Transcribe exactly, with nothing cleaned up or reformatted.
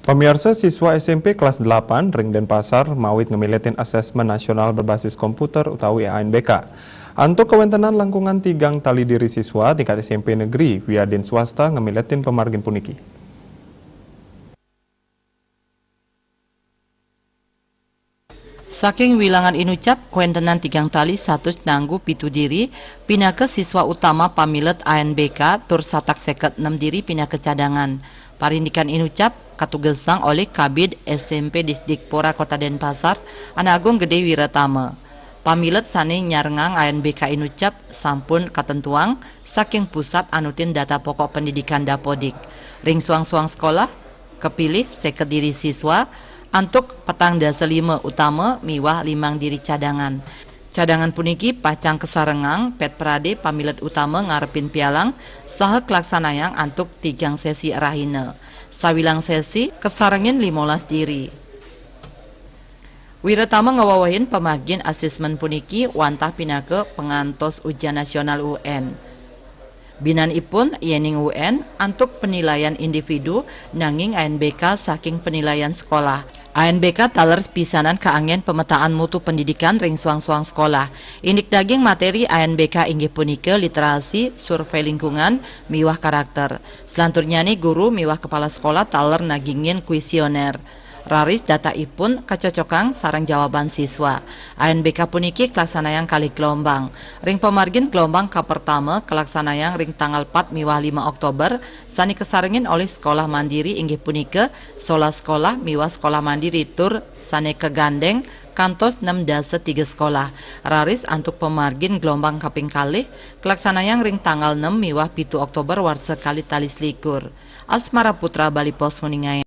Pamiarsa, siswa S M P kelas delapan ring Denpasar mawit ngamiletin asesmen nasional berbasis komputer utawi A N B K. Antuk kawéntenan langkungan tigang tali diri siswa tingkat S M P negeri wiadin swasta ngamiletin pamargin puniki. Saking wilangan inucap, kawéntenan tigang tali satus nanggu pitu diri pinaka siswa utama pamilet A N B K tur satak séket nem diri pinaka cadangan. Parindikan inucap katugesang olih Kabid S M P Disdikpora Kota Denpasar, Anak Agung Gede Wiratama. Pamilet sané nyarengang A N B K inucap sampun katentuang saking pusat anutin data pokok pendidikan Dapodik. Ring suang-suang sekolah, kapilih séket diri siswa, antuk petang dasa lima utama miwah limang diri cadangan. Cadangan puniki pacang kasarengang pét pradé pamilet utama ngarepin pialang saha kalaksanayang antuk tigang sési rahina. Sawilang sési kasarengin limolas diri. Wiratama ngawewehin pamargin asesmen puniki wantah pinaka pangantos ujian nasional U N. Binanipun, yéning U N antuk penilaian individu, nanging A N B K saking penilaian sekolah. A N B K taler pisanan kaanggén pemetaan mutu pendidikan ring suang-suang sekolah. Indik daging materi A N B K inggih punika literasi, survei lingkungan, miwah karakter. Selanturnyané guru miwah kepala sekolah taler nagingin kuésionér. Raris dataipun kacocokang sareng jawaban siswa. A N B K puniki kalaksanayang kalih gelombang. Ring pamargin gelombang kapertama kalaksanayang ring tanggal pat miwah lima Oktober, sané kasarengin olih sekolah mandiri inggih punika solas sekolah miwah sekolah mandiri tur sané kagandéng kantos nem dasa tiga sekolah. Raris antuk pamargin gelombang kaping kalih kalaksanayang ring tanggal nem miwah pitu Oktober warsa kalih tali selikur. Asmara Putra, Bali Post, nguningayang.